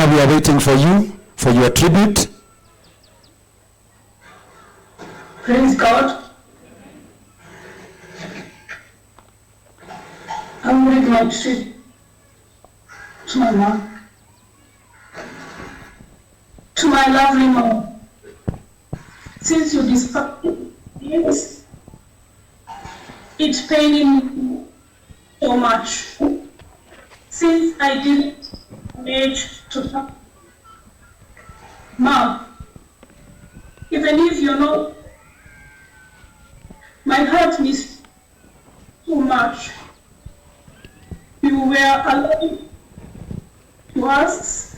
Hannah, we are waiting for you for your tribute. Praise God. I'm reading my tribute to my mom. To my lovely mom. Since you discovered this, it's paining me so much. Since I didn't manage to talk. Mom, even if you're not, my heart misses too much. You were alive to us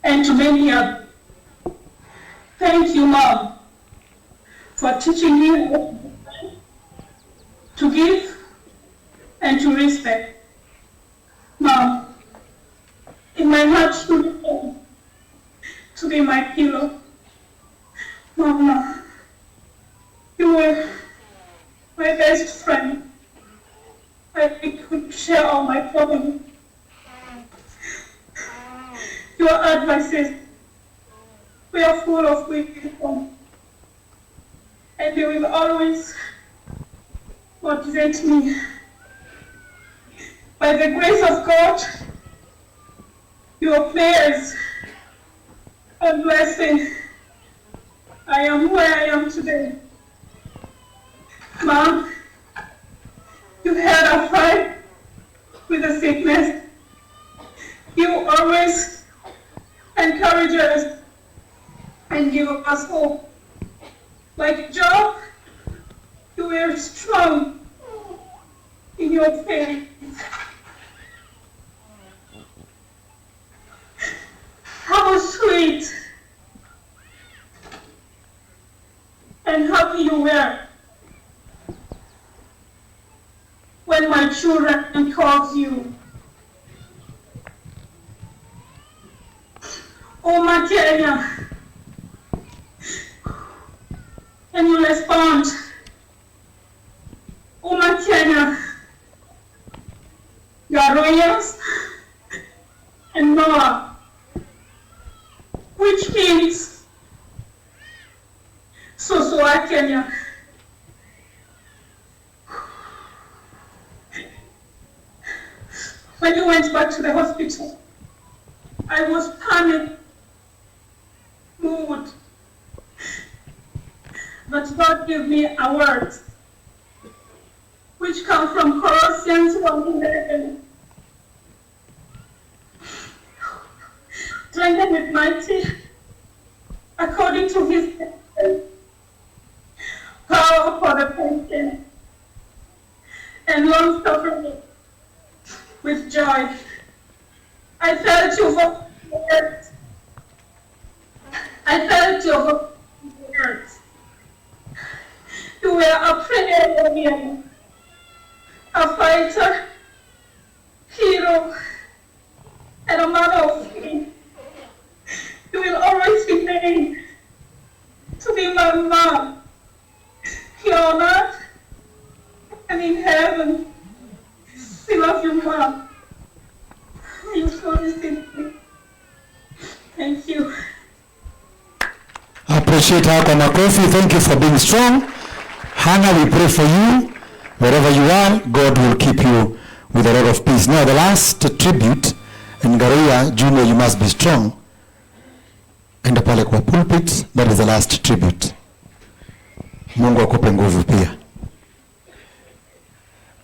and to many others. Thank you, Mom, for teaching me to give and to respect. Mom, in my heart to be my pillow. Mama, you were my best friend. I could share all my problems. Your advices were full of wisdom, and they will always motivate me. By the grace of God, your prayers and blessing, I am where I am today. Mom, you had a fight with the sickness. You always encourage us and give us hope. Like Job, you were strong in your faith. How sweet and happy you were when my children called you. Oh, my Kenya, can you respond? Oh, my Kenya, Garoyas and Noah, which means Sosoa Kenya. When you went back to the hospital, I was panicked, moved. But God gave me a word, which come from Colossians 1:11. Strengthened with mighty, according to his power for the patient, and long suffering with joy. I felt your words. I felt your words. You were a prayer warrior, a fighter, hero, and a mother of three. You will always remain to be my mom, here on earth and in heaven. We love you, Mom. You so Thank you. Appreciate her kwa makofi. Thank you for being strong. Hannah, we pray for you. Wherever you are, God will keep you with a lot of peace. Now, the last tribute, and Ngaruiya Junior, you must be strong. Enda pale kwa pulpit, that is the last tribute. Mungu akupe nguvu pia.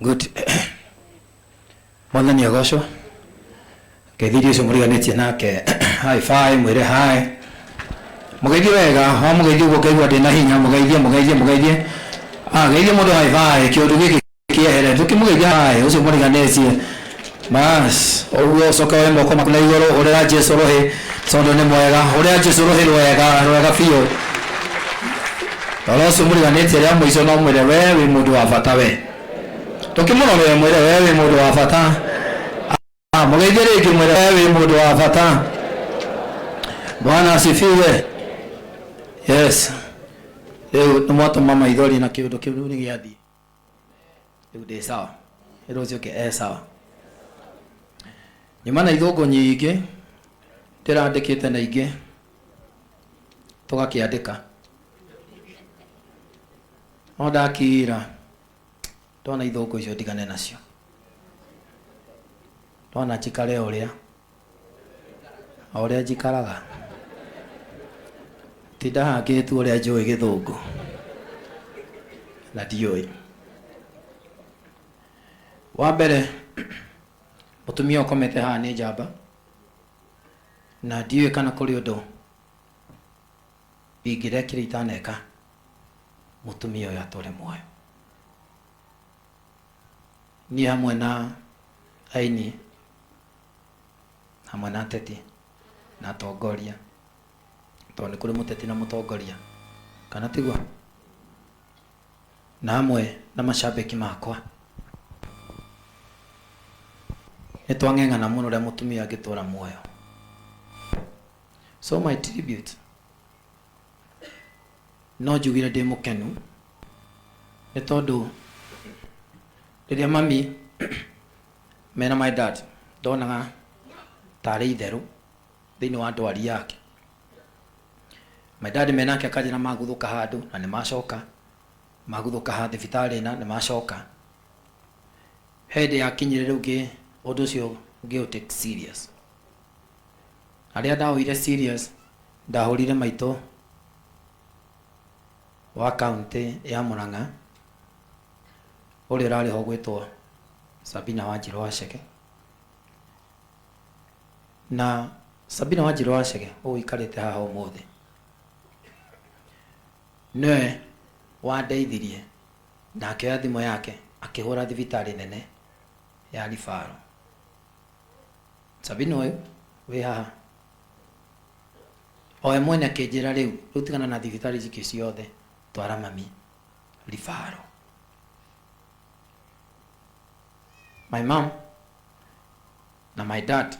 Good. Mwathani agocwo. Ngeithirie ũcio mũriganĩtie nake high five, mwĩre hi. Mũgeithie wega, wamũgeithia ũguo ũkaigua ndĩna hinya, mũgeithie, mũgeithie, mũgeithie. Ah, geithie mũndũ high five, kĩũndũ gĩkĩ kĩehere, ndũkĩmũgeithia hi, ũcio mũriganĩtie. Bas, ũguo ũcoke woe moko maku na igũrũ, hũrĩra Jesũ rũhĩ, tondũ nĩ mwega. Hũrĩra Jesũ rũhĩ rwega, rwega biũ. Rora ũcio mũriganĩtie rĩa mũico no mwĩre we wĩ mũndũ wa bata we. Ndũkĩmũrore mwĩre we wĩ mũndũ wa bata. Ah, mũgeithie rĩngĩ mwĩre we wĩ mũndũ wa bata. Bwana asifiwe. Yes. Rĩu nĩ mwatũma maithori na kĩũndũ kĩu nĩ gĩathiĩ. Rĩu ndĩ sawa. Rĩu ũcio ũngĩ e sawa. Nyuma na ithũngũ nyingĩ. Ndĩrandĩkĩte na ingĩ tũgakĩandĩka no ndakira ndona ithũngũ icio ndigane nacio, ndona njikare o ũrĩa o ũrĩa njikaraga, tindahangĩtwo ũrĩa njũĩ gĩthũngũ na ndiũĩ. Wa mbere, mũtumia ũkomete haha nĩ njamba, na ndiũĩ kana kũrĩ ũndũ ingĩrekire itaneka mũtumia ũyũ atũre muoyo. Niĩ hamwe na aini, hamwe na ateti na atongoria, tondũ nĩ kũrĩ mũteti na mũtongoria, kana tiguo? Na hamwe na macambĩki makwa nĩ twang'eng'ana mũno ũrĩa mũtumia angĩtũra muoyo. So my tribute, no njugire ndĩ mũkenu nĩ tondũ rĩrĩa mami mena my dad ndonaga tarĩ itherũ thĩinĩ wa ndwari yake. My dad menake akanjĩra maguthũka handũ na nĩ macoka, maguthũka ha thibitarĩ na nĩ macoka. He hĩndĩ yakinyire rĩu ngĩ ũndũ ũcio ngĩũ take serious. Harĩa ndawoire serious, ndahũrire maitũ wa kaunti ya Murang'a ũrĩa ũrarĩ ho gwĩtwo Sabina Wanjirũ Wacege. Na Sabina Wanjirũ Wacege ũyũ ũikarĩte haha ũmũthĩ nĩwe wandeithirie na akĩoya thimũ yake akĩhũra thibitarĩ nene ya Rifaro. Sabina ũyũ wĩ haha owe mwene akĩnjĩra rĩu rĩu tigana na thibitarĩ ici ciothe, twara mami Rifaro. My mom na my dad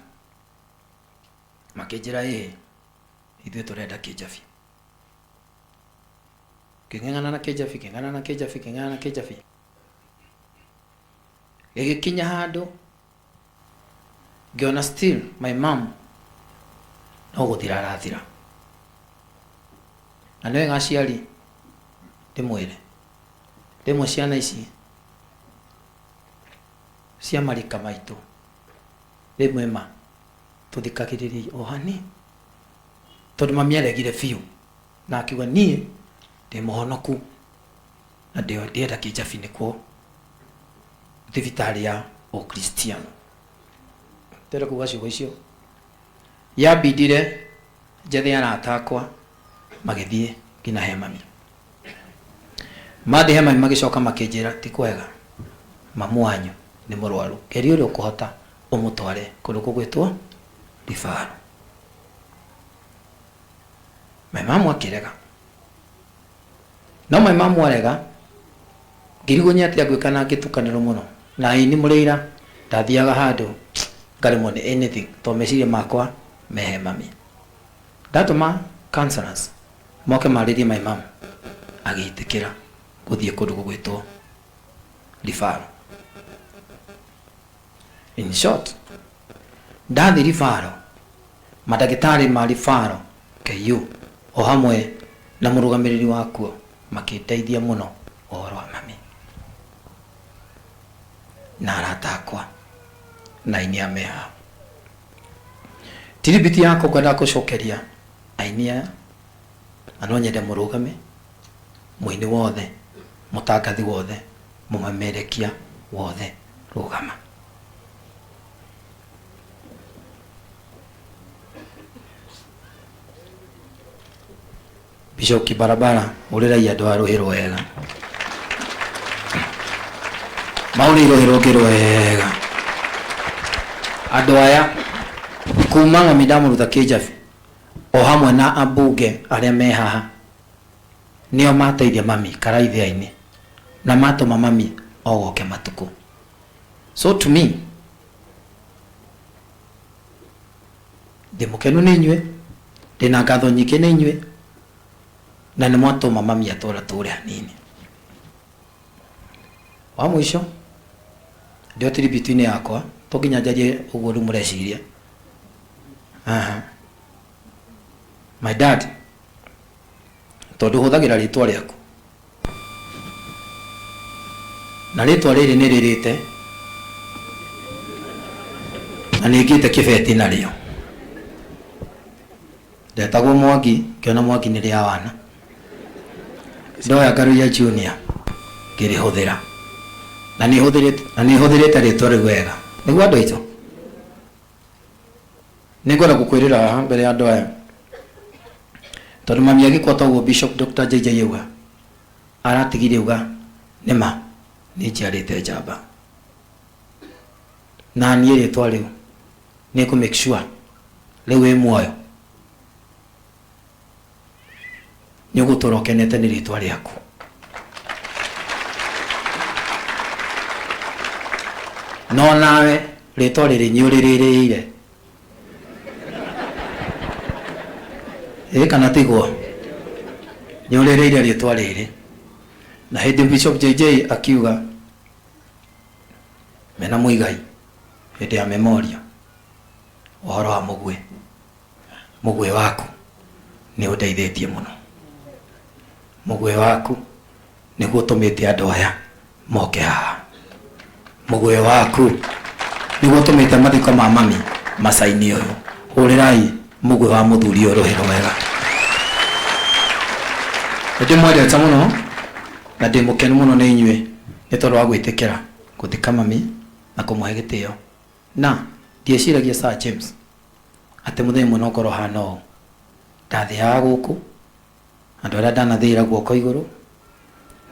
makĩnjĩra ĩhĩ, ithuĩ tũrenda Kĩnjabi. Ngĩng'eng'ana na Kĩnjabi, ngĩng'eng'ana na Kĩnjabi, ngĩng'eng'ana na Kĩnjabi, gĩgĩkinya handũ ngĩona still my mom no gũthira arathira. Na nĩ wega aciari ndĩmwĩre rĩmwe ciana ici cia marika maitũ rĩmwe ma tũthikagĩrĩria o hani, tondũ mami aregire biũ na akiuga niĩ ndĩ mũhonoku na ndĩrenda Kĩnjabi nĩkuo thibitarĩ ya Ũkristiano. Ndĩrenda kuga ciugo icio yambindire njethe arata akwa magĩthiĩ nginya he mami. Mathiĩ he mami magĩcoka makĩnjĩra ti kwega, mamu wanyu nĩ mũrwaru, geria ũrĩa ũkũhota ũmũtware kũndũ gũgwĩtwo Rifaro. My mamu akĩrega, no my mamu arega ngĩrigwo nĩ atĩa ngwĩka na ngĩtukanĩrwo mũno na aini mũrĩira. Ndathiaga handũ ngaremwo nĩ anything tondũ meciria makwa mehe mami. Ndatũma counselors moke marĩrie my mom, agĩtĩkĩra gũthiĩ kũndũ gũgwĩtwo Rifaro. In short, ndathiĩ Rifaro, mandagĩtarĩ ma Rifaro KU o hamwe na mũrũgamĩrĩri wakuo makĩndeithia mũno ũhoro wa mami na arata akwa na aini a me haha. Tribute yakwa ngwenda gũcokeria aini aya, na no nyende mũrũgame, mũini wothe, mũtangathi wothe, mũmemerekia wothe, rũgama. Bishop Kibarabara, ũrĩrai andũ a rũhĩ rwega, maũrĩire rũhĩ rũngĩ rwega. Andũ aya kuma mami ndamũruta Kĩnjabi o hamwe na ambunge arĩa me haha nĩo mateithia mami karaithia-inĩ na matũma mami ogoke matukũ. So to me ndĩ mũkenu nĩ inyuĩ, ndĩna ngatho nyingĩ nĩ inyuĩ, na nĩ mwatũma mami atũra tũre hanini. Wa mũico ndio tribute-inĩ yakwa, to nginya njarie ũguo rĩu mũreciria. Aha. My dad, tondũ hũthagĩra rĩtwa rĩaku na rĩtwa rĩrĩ nĩ rĩrĩte na nĩ ngĩte kĩbeti narĩo. Ndetagwo Mwangi, ngĩona Mwangi nĩ rĩa wana, ndoya Ngaruiya Junior ngĩrĩhũthĩra na nĩ hũthĩrĩte rĩtwa rĩu wega. Nĩguo andũ aitũ, nĩ ngwenda gũkwĩrĩra haha mbere ya andũ aya, tondũ mami agĩkua toguo Bishop Dr. JJ auga aratigire auga nĩma nĩ njiarĩte njamba, na niĩ rĩtwa rĩu nĩ ngũ make sure rĩu wĩ muoyo nĩ ũgũtũra ũkenete nĩ rĩtwa rĩaku. No nawe rĩtwa rĩrĩ nĩ ũrĩrĩrĩire, ĩ kana tiguo? Nĩ ũrĩrĩire rĩtwa rĩrĩ. Na hĩndĩ Bishop JJ akiuga mena Muigai hĩndĩ ya memorial ũhoro wa mũguĩ, mũguĩ waku nĩ ũndeithĩtie mũno, mũguĩ waku nĩguo ũtũmĩte andũ aya moke haha, mũguĩ waku nĩguo ũtũmĩte mathiko ma mami macaini ũyũ. Hũrĩrai mũguĩ wa mũthuri ũyũ rũhĩ rwega. Nĩndĩmwendete mũno na ndĩ mũkenu mũno nĩ inyuĩ nĩ tondũ wa gwĩtĩkĩra gũthika mami na kũmũhe gĩtĩo. Na ndieciragia Sir James atĩ mũthenya ũmwe no ngorwo hana ũũ. Ndathiaga gũkũ andũ arĩa ndanathĩĩra guoko igũrũ,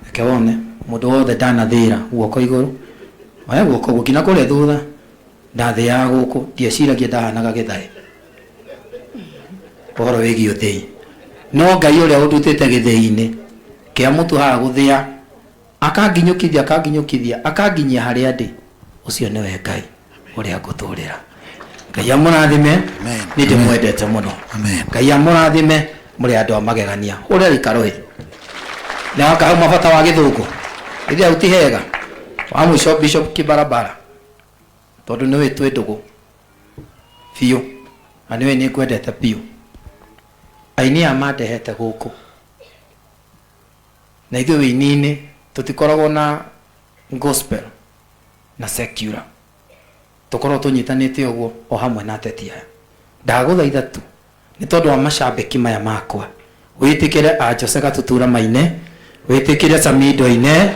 reke wone mũndũ wothe ndanathĩĩra guoko igũrũ, oya guoko guo nginya kũrĩa thutha. Ndathiaga gũkũ ndieciragia ndahanaga gĩthaĩ ũhoro wĩgiĩ ũthĩi, no Ngai ũrĩa ũndutĩte gĩthĩi-inĩ kĩa mũtu haha gũthĩa akanginyũkithia akanginyũkithia akanginyia harĩa ndĩ, ũcio nĩwe Ngai ũrĩa ngũtũrĩra. Ngai amũrathime, nĩ ndĩmwendete mũno. Ngai amũrathime, mũrĩ andũ a magegania. Ũrĩa rĩkarũĩ na wakahau mabata wa gĩthũngũ ithia hau ti hega wa mũico Bishop Kibarabara, tondũ nĩwe twĩ ndũgũ biũ na nĩwe nĩ ngwendete biũ. Aini aya mandehete gũkũ na ithuĩ wĩini-inĩ tũtikoragwo na gospel na secular, tũkoragwo tũnyitanĩte ũguo o hamwe na ateti aya. Ndagũthaitha tu nĩ tondũ wa macambĩki maya makwa, wĩtĩkĩre a Jose Gatutura maine, wĩtĩkĩre Samido aine,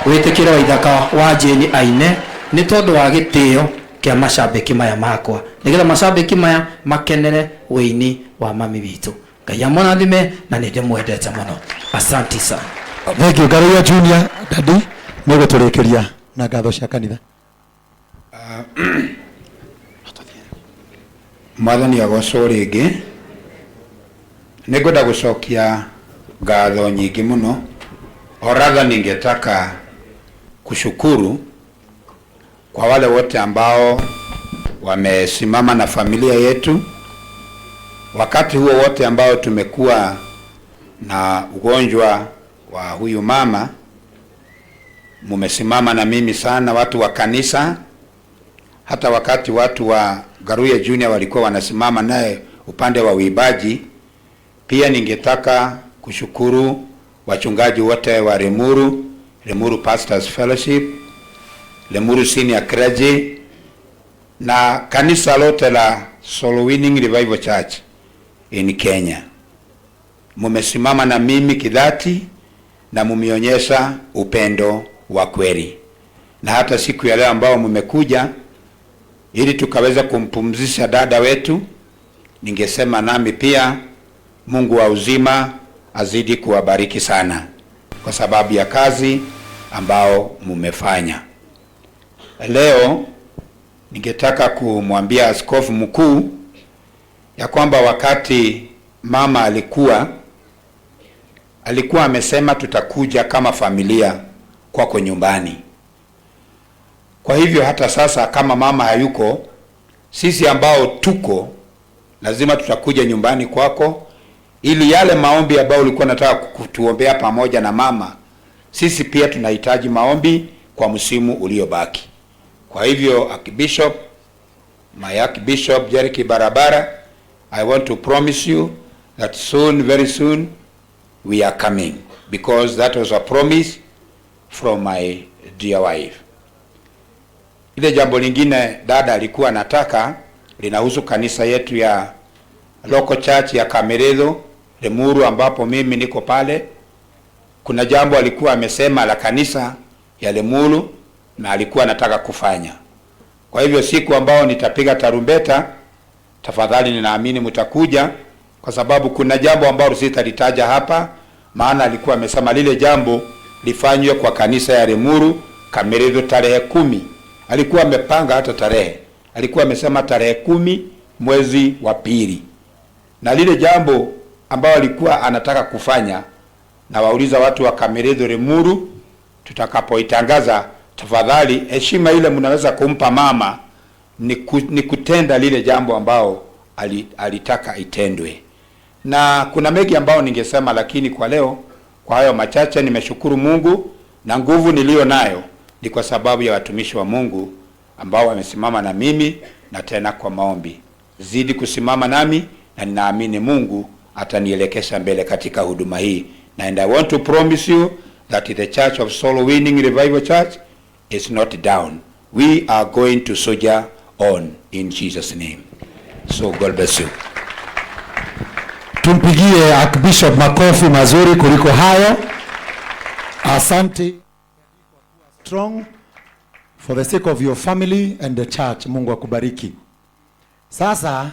wĩtĩkĩre Waithaka wa Jane aine, nĩ tondũ wa gĩtĩo kĩa macambĩki maya makwa, nĩgetha macambĩki maya makenere wĩini wa mami witũ. Ngai amũrathime na nĩ ndĩmwendete mũno. Asante sana. Thank you Ngaruiya Junior. Daddy nĩ gũtũrĩkĩria na ngatho cia kanitha. Mwathani agocwo rĩngĩ. Nĩ ngwenda gũcokia ngatho nyingĩ mũno, or rather ningetaka kushukuru kwa wale wote ambao wamesimama na familia yetu wakati huo wote ambao tumekuwa na ugonjwa wa huyu mama. Mumesimama na mimi sana, watu wa kanisa, hata wakati watu wa Ngaruiya Junior walikuwa wanasimama naye upande wa uibaji. Pia ningetaka kushukuru wachungaji wote wa Limuru, Limuru Pastors Fellowship, Limuru Senior Clergy na kanisa lote la Soul Winning Revival Church in Kenya. Mumesimama na mimi kidhati na mumeonyesha upendo wa kweli. Na hata siku ya leo ambao mumekuja ili tukaweza kumpumzisha dada wetu, ningesema nami pia Mungu wa uzima azidi kuwabariki sana kwa sababu ya kazi ambao mumefanya. Leo ningetaka kumwambia askofu mkuu ya kwamba wakati mama alikuwa amesema tutakuja kama familia kwako nyumbani. Kwa hivyo hata sasa kama mama hayuko, sisi ambao tuko lazima tutakuja nyumbani kwako ili yale maombi ambayo ulikuwa unataka kutuombea pamoja na mama, sisi pia tunahitaji maombi kwa msimu uliobaki. Kwa hivyo Archbishop, my Archbishop Jerry Kibarabara, I want to promise you that soon, very soon, we are coming, because that was a promise from my dear wife. Ile jambo lingine dada alikuwa anataka linahusu kanisa yetu ya local church ya Kameretho Limuru, ambapo mimi niko pale. Kuna jambo alikuwa amesema la kanisa ya Limuru na alikuwa anataka kufanya. Kwa hivyo siku ambao nitapiga tarumbeta, tafadhali ninaamini mtakuja, kwa sababu kuna jambo ambalo sitalitaja hapa, maana alikuwa amesema lile jambo lifanywe kwa kanisa ya Limuru Kameretho tarehe 10. Alikuwa amepanga hata tarehe, alikuwa amesema tarehe 10 mwezi wa pili, na lile jambo ambalo alikuwa anataka kufanya, na wauliza watu wa Kameretho Limuru, tutakapoitangaza tafadhali, heshima ile mnaweza kumpa mama ni kutenda lile jambo ambao alitaka itendwe. Na kuna mengi ambao ningesema, lakini kwa leo, kwa hayo machache, nimeshukuru Mungu na nguvu niliyo nayo ni kwa sababu ya watumishi wa Mungu ambao wamesimama na mimi na tena kwa maombi. Zidi kusimama nami na ninaamini Mungu atanielekesha mbele katika huduma hii. And I want to promise you that the Church of Soul Winning Revival Church is not down. We are going to soldier on in Jesus' name. So God bless you. Tumpigie Archbishop makofi mazuri kuliko hayo. Asante. Strong for the sake of your family and the church. Mungu akubariki. Sasa